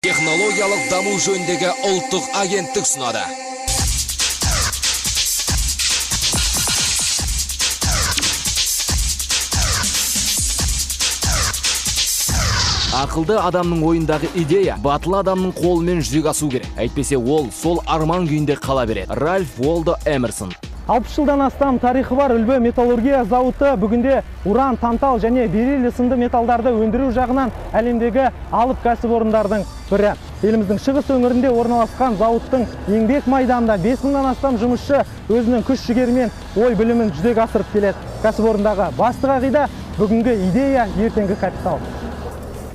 Технологиялық даму жөніндегі ұлттық агенттік ұсынады. Ақылды адамның ойындағы идея батыл адамның қолымен жүзеге асу керек. Әйтпесе ол сол арман күйінде қала береді. Ральф Уолдо Эмерсон. 60 жылдан астам тарихы бар Үлбі металлургия зауыты бүгінде уран, тантал және бериллий сынды металдарды өндіру жағынан әлемдегі алып кәсіпорындардың бірі. Еліміздің шығыс өңірінде орналасқан зауыттың еңбек майданында 5000-нан астам жұмысшы өзінің күш жігерімен ой білімін жүзеге асырып келеді. Кәсіпорындағы басты қағида бүгінгі идея, ертеңгі капитал.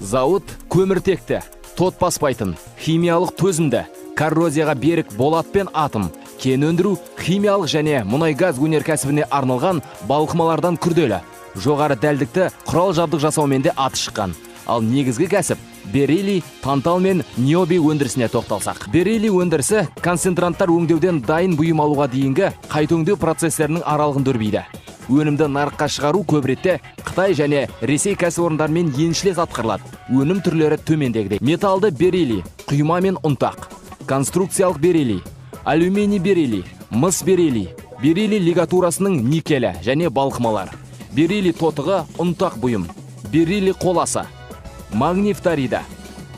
Зауыт көміртекті, тот баспайтын, химиялық төзімді, коррозияға берік болат пен атом, кен өндіру, химиялық және мұнай-газ өнеркәсібіне арналған балқымалардан күрделі, жоғары дәлдікті құрал жабдық жасаумен де аты шыққан. Ал негізгі кәсіп бериллий, тантал мен ниобий өндірісіне тоқталсақ. Бериллий өндірісі концентранттар өңдеуден дайын бұйым алуға дейінгі қайта өңдеу процестерінің аралығын дөрбейді. Өнімді нарыққа шығару көп ретте Қытай және Ресей кәсіпорындарымен еншілес атқарылады. Өнім түрлері төмендегідей: металды бериллий, құйма мен ұнтақ, конструкциялық бериллий, алюминий бериллий, мыс бериллий, бериллий лигатурасының никелі және балқымалар, бериллий тотығы, ұнтақ бұйым, бериллий қоласы, магний фториді,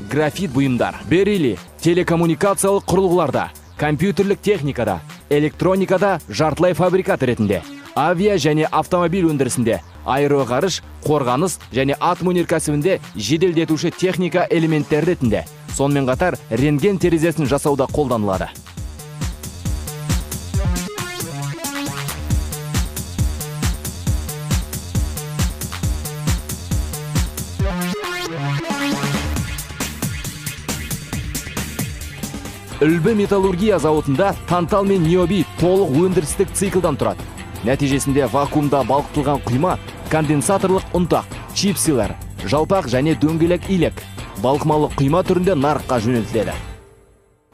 графит бұйымдар. Бериллий телекоммуникациялық құрылғыларда, компьютерлік техникада, электроникада жартылай фабрикат ретінде, авиа және автомобиль өндірісінде, аэроғарыш, қорғаныс және атом өнеркәсібінде жеделдетуші техника элементтері ретінде, сонымен қатар рентген терезесін жасауда қолданылады. Үлбі металлургия зауытында тантал мен ниобий толық өндірістік циклдан тұрады. Нәтижесінде вакуумда балқытылған құйма, конденсаторлық ұнтақ, чипсилер, жалпақ және дөңгелек илек, балқымалы құйма түрінде нарыққа жөнелтіледі.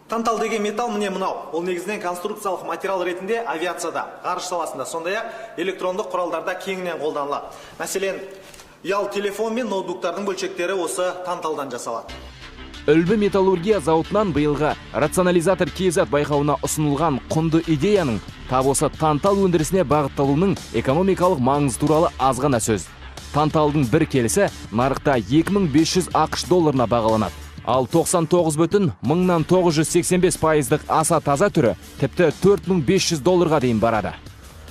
Тантал деген металл міне мынау. Ол негізінен конструкциялық материал ретінде авиацияда, ғарыш саласында, сондай-ақ электрондық құралдарда кеңінен қолданылады. Мәселен, ұялы телефон мен ноутбуктардың бөлшектері осы танталдан жасалады. Үлбі металлургия зауытынан биылғы рационализатор KZ байқауына ұсынылған құнды идеяның тап осы тантал өндірісіне бағытталуының экономикалық маңызы туралы аз ғана сөз. Танталдың бір келісі нарықта 2500 ақш долларына бағаланады. Ал 99,985% аса таза түрі тіпті 4500 долларға дейін барады.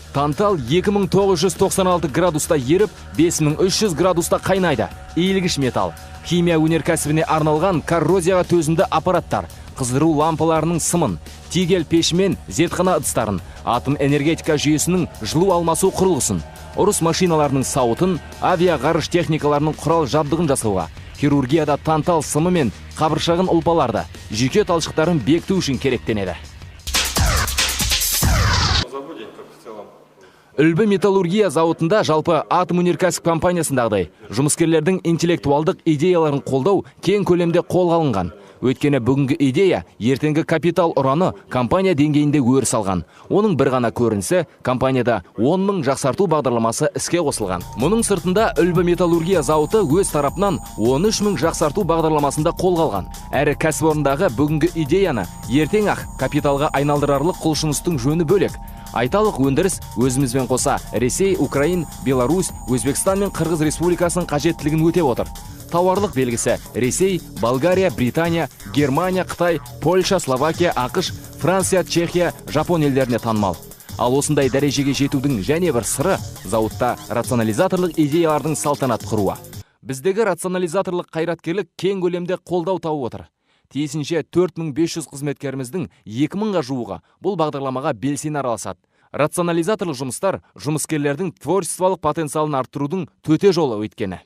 Тантал 2996 градуста еріп, 5300 градуста қайнайды. Иілгіш металл. Химия өнеркәсібіне арналған коррозияға төзімді аппараттар, қыздыру лампаларының сымын, тигел пеші мен зертхана ыдыстарын, атом энергетика жүйесінің жылу алмасу құрылғысын, ұрыс машиналарының сауытын, авиағарыш техникаларының құрал жабдығын жасауға, хирургияда тантал сымы мен қабыршағын ұлпаларды, жүйке талшықтарын бекіту үшін керектенеді. Үлбі металлургия зауытында жалпы атом өнеркәсіп компаниясындағыдай жұмыскерлердің интеллектуалдық идеяларын қолдау кең көлемде қолға алынған. Өйткені бүгінгі идея, ертеңгі капитал ұраны компания деңгейінде өріс алған. Оның бір ғана көрінісі компанияда 10 мың жақсарту бағдарламасы іске қосылған. Мұның сыртында Үлбі металлургия зауыты өз тарапынан 13 мың жақсарту бағдарламасында қолға алған. Әрі кәсіпорындағы бүгінгі идеяны ертең-ақ капиталға айналдырарлық құлшыныстың жөні бөлек. Айталық, өндіріс өзімізбен қоса Ресей, Украин, Беларусь, Өзбекстан мен Қырғыз Республикасының қажеттілігін өтеп отыр. Тауарлық белгісі Ресей, Болгария, Британия, Германия, Қытай, Польша, Словакия, ақш, Франция, Чехия, Жапон елдеріне танымал. Ал осындай дәрежеге жетудің және бір сыры зауытта рационализаторлық идеялардың салтанат құруы. Біздегі рационализаторлық қайраткерлік кең көлемде қолдау тауып отыр. Тиісінше 4500 қызметкеріміздің 2000-ға жуығы бұл бағдарламаға белсене араласады. Рационализаторлық жұмыстар жұмыскерлердің творчестволық потенциалын арттырудың төте жолы өйткені.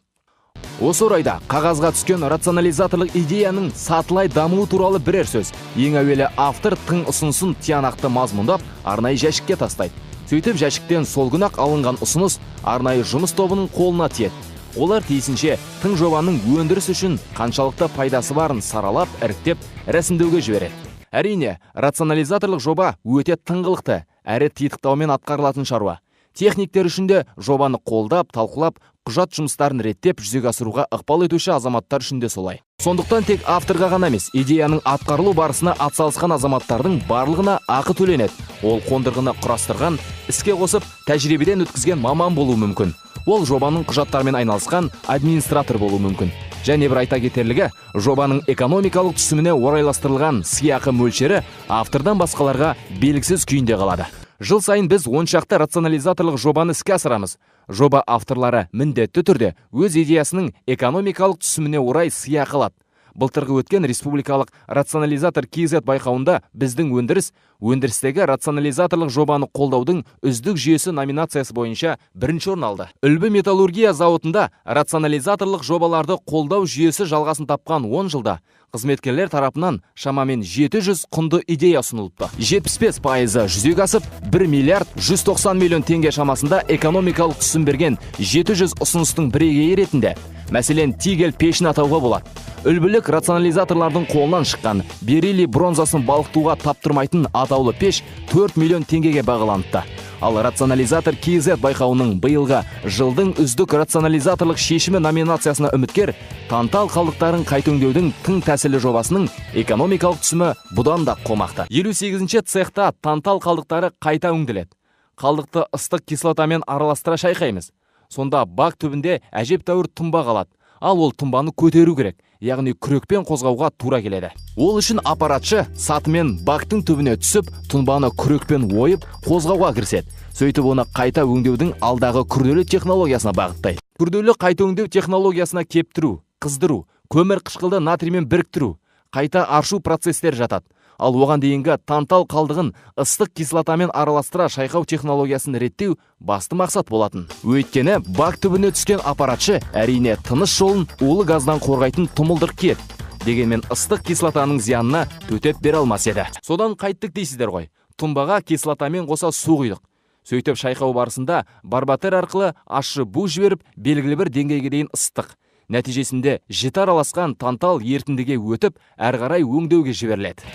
Осы орайда қағазға түскен рационализаторлық идеяның сатылай дамуы туралы бірер сөз. Ең әуелі автор тың ұсынысын тиянақты мазмұндап, арнайы жәшікке тастайды. Сөйтіп жәшіктен сол күні-ақ алынған ұсыныс арнайы жұмыс тобының қолына тиеді. Олар тиісінше тың жобаның өндіріс үшін қаншалықты пайдасы барын саралап, іріктеп, рәсімдеуге жібереді. Әрине, рационализаторлық жоба өте тыңғылықты, әрі титықтаумен атқарылатын шаруа. Техниктер үшін де, жобаны қолдап, талқылап, құжат жұмыстарын реттеп жүзеге асыруға ықпал етуші азаматтар үшін де солай. Сондықтан тек авторға ғана емес, идеяның атқарылу барысына атсалысқан азаматтардың барлығына ақы төленеді. Ол қондырғыны құрастырған, іске қосып, тәжірибеден өткізген маман болуы мүмкін. Ол жобаның құжаттарымен айналысқан администратор болуы мүмкін. Және бір айта кетерлігі, жобаның экономикалық түсіміне орайластырылған сыйақы мөлшері автордан басқаларға белгісіз күйінде қалады. Жыл сайын біз 10 шақты рационализаторлық жобаны іске асырамыз. Жоба авторлары міндетті түрде өз идеясының экономикалық түсіміне орай сыйақы алады. Былтырғы өткен республикалық рационализатор KZ байқауында біздің өндіріс өндірістегі рационализаторлық жобаны қолдаудың үздік жүйесі номинациясы бойынша бірінші орын алды. Үлбі металлургия зауытында рационализаторлық жобаларды қолдау жүйесі жалғасын тапқан 10 жылда қызметкерлер тарапынан шамамен 700 құнды идея ұсынылыпты. 75%-ы жүзеге асып, 1 миллиард 190 миллион теңге шамасында экономикалық түсім берген 700 ұсыныстың бірегейі ретінде, мәселен, тигель пешін атауға болады. Үлбілік рационализаторлардың қолынан шыққан бериллий бронзасын балқытуға таптырмайтын атаулы пеш 4 миллион теңгеге бағаланыпты. Ал рационализатор KZ байқауының биылғы жылдың үздік рационализаторлық шешімі номинациясына үміткер тантал қалдықтарын қайта өңдеудің тың тәсілі жобасының экономикалық түсімі бұдан да қомақты. 58-ші цехта тантал қалдықтары қайта өңделеді. Қалдықты ыстық кислотамен араластыра шайқаймыз. Сонда бак түбінде әжептәуір тұнба қалады. Ал ол тұнбаны көтеру керек, яғни күрекпен қозғауға тура келеді. Ол үшін аппаратшы сатымен бактың түбіне түсіп, тұнбаны күрекпен ойып, қозғауға кіріседі. Сөйтіп оны қайта өңдеудің алдағы күрделі технологиясына бағыттайды. Күрделі қайта өңдеу технологиясына кептіру, қыздыру, көмір қышқылды натриймен біріктіру, қайта аршу процестері жатады. Ал оған дейінгі тантал қалдығын ыстық кислотамен араластыра шайқау технологиясын реттеу басты мақсат болатын. Өйткені бак түбіне түскен аппаратшы әрине тыныс жолын улы газдан қорғайтын тұмылдырық киеді. Дегенмен ыстық кислотаның зиянына төтеп бере алмас еді. Содан қайттік дейсіздер ғой. Тұнбаға кислотамен қоса су құйдық. Сөйтіп шайқау барысында барбатер арқылы ащы бу жіберіп, белгілі бір деңгейге дейін ысыттық. Нәтижесінде жіті араласқан тантал ерітіндіге өтіп, әрі қарай өңдеуге жіберіледі.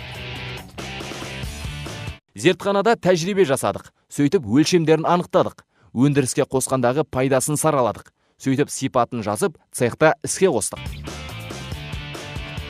Зертханада тәжірибе жасадық. Сөйтіп өлшемдерін анықтадық. Өндіріске қосқандағы пайдасын сараладық. Сөйтіп сипатын жазып, цехта іске қостық.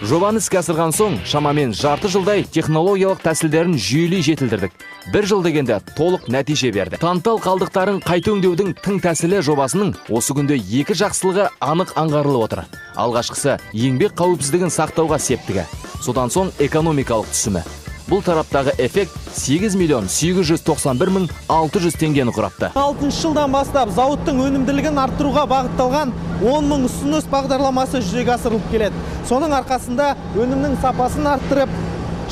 Жобаны іске асырған соң, шамамен жарты жылдай технологиялық тәсілдерін жүйелей жетілдірдік. Бір жыл дегенде толық нәтиже берді. Тантал қалдықтарын қайта өңдеудің тың тәсілі жобасының осы күнде екі жақсылығы анық аңғарылып отыр. Алғашқысы еңбек қауіпсіздігін сақтауға септігі. Содан соң экономикалық түсімі. Бұл тараптағы эффект 8 миллион 891 мың 600 теңгені құрапты. 6 жылдан бастап зауыттың өнімділігін арттыруға бағытталған 10 мың ұсыныс бағдарламасы жүзеге асырылып келеді. Соның арқасында өнімнің сапасын арттырып,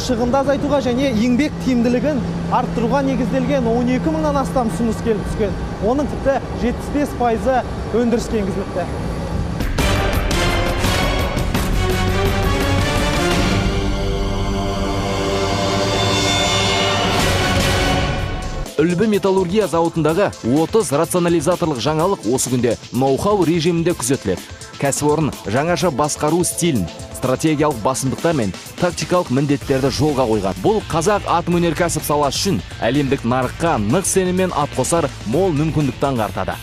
шығынды азайтуға және еңбек тиімділігін арттыруға негізделген 12 мыңнан астам ұсыныс келіп түскен. Оның тіпті 75%-ы өндіріске енгізіліпті. Үлбі металлургия зауытындағы 30 рационализаторлық жаңалық осы күнде ноу-хау режимінде күзетіледі. Кәсіпорын жаңаша басқару стилін, стратегиялық басымдықтар мен тактикалық міндеттерді жолға қойған. Бұл қазақ атом өнеркәсіп саласы үшін әлемдік нарыққа нық сеніммен ат қосар мол мүмкіндікті аңғартады.